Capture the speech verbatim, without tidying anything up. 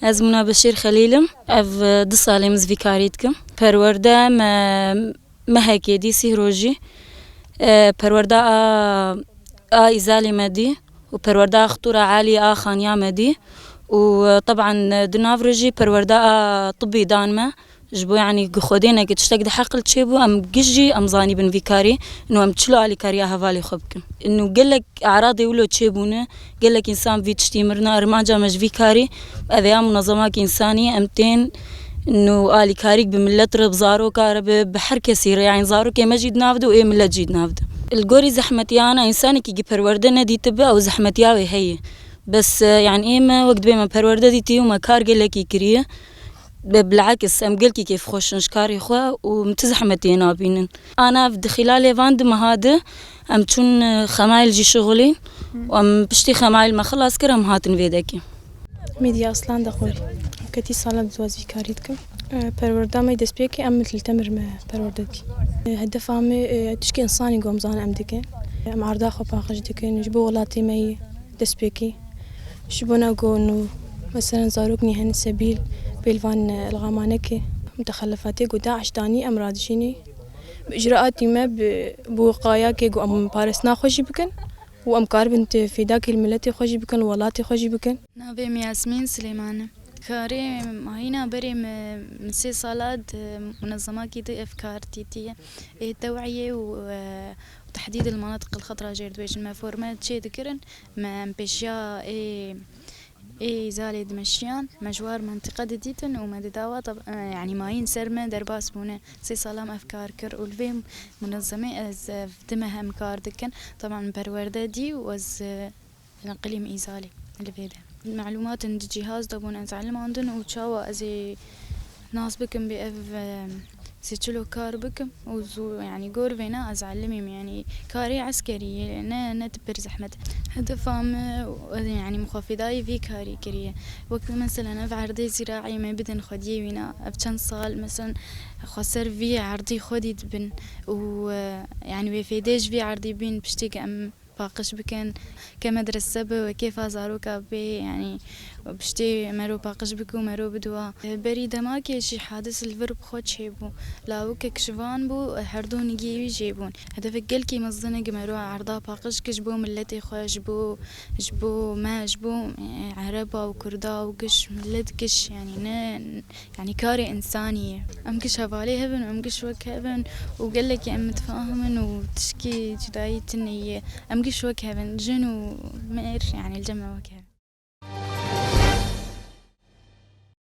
Ez Muna Beşîr Xelîl im. Ev, e, du salê min ez vî karî dikim. Perwerde me mehekê dî sîh rojî, e, perwerda a, a Îzalê me dî û perwerda a Xtûra Alî a Xaniya me dî û, e, teban, e, di nav re jî perwerda a tibî dan me. Ji bo, yanî, ku Xwedê neke tiştek di heqil çêbû, em giş jî em zanîbin vî karî, û em çilo alîkariya hevalê xwe bikin. Û gelek eradê wilo çêbûne, gelek însan vî tiştî mirine, armanca me ji vî karî, ev ê ya munezemakî însanî, em tên û alîkarîk bi milet re, bi zaroka re, bi, bi her kesî re, yanî zarokê me jî di nav de û ê milet jî di nav de. Li gorî zehmetiyana însanekî gi perwerde nedîtibe, ew zehmetiya wê heye. Bes, e, yanî ê me wek dibê me perwerde dîtî û me kar gelekî kiriye. Be, bilakis, em gelkî kêfxweş in ji karê xwe û em ti zehmetiyê nabînin. Ana ev di xîlalê van di meha de em çûn, e, xemayil jî şixulîn û em piştî xemayil me xilas kir, em hatin vê dekê. Medya Aslan Dexwî. Ketî sala di dozî karî dikim. E, perwerda me destpêkê em li Temir me perwerde dî. E, hedefa me, e, tişkî însanî ku em zanin em dikin. Em arda xwe paqij dikin, ji bo welatê me yî. Destpêkê. Ji bona ku nû, meselen, zarok nî hene sebîl, pêlvan, e, ilxamanekê, mutexelifatê ku DAIŞ danî em radijînî. Bi icraatî me bi, bi wiqayakê ku em parastina xwe jî bikin û em karibin ti fêdakî li miletê xwe jî bikin, li welatê xwe jî bikin. Navê min Yasmîn Silêman e. Karê mayîna berê min, min sê sala di munezemakî di ev kar dîtiye. Ê tew'iyê û, e, û tehdîd li menatiq li xetira jêr dibêjin. Me forme çê dikirin, me em pêşiya ê, ê Îzalê dimeşiyan, me ji war mentiqe didîtin û me didawa tab-, e, yanî mayîn ser me derbas bûne. Sê sala me ev kar kir û li vê munezemê ez, e, di meh em kar dikin. Teban perwerde dî û ez, e, Li qilîm Îzalê li vê de. Melûmatên di cîhaz de bûn ez elimandin û çawa ez ê nas bikim bê ev, e, sê çilo kar bikim û zû, yanî gor vêna ez elimîm, yanî karê eskerî ye, ne, ne ti pir zehmet. Hedefa me, e, yanî min xwe fêdayî vî karî kiriye. Wek mesela ev erdê zîraî me bidin xwediyê wîna, ev çend sal mesela xweser vî erdî xwedî dibin û, e, yanî wê fêdê ji vî erdî bîn piştî ke em paqij bikin, ke medrese be, wê kêfa zaroka bê, yanî piştê mero paqij bike û mero bidiwa. Berî demakê jî hadis li vir bi xwe çêbû. Lawikek ji van bû, herdû nigê wî jê bûn. Hedefek gelkî mezin e, mero erda paqij kir ji bo miletê xwe, ji bo, ji bo me, ji bo, e, ereba û kurda û giş, milet giş, yanî ne, Yanî karê însanî ye. Em giş hevalê hev in, em giş wek hev in û gelekî em mitfahim in û tişkî cudayî tune ye. Em giş wek hev in, jin û mêr, yanî li cem me wek hev in.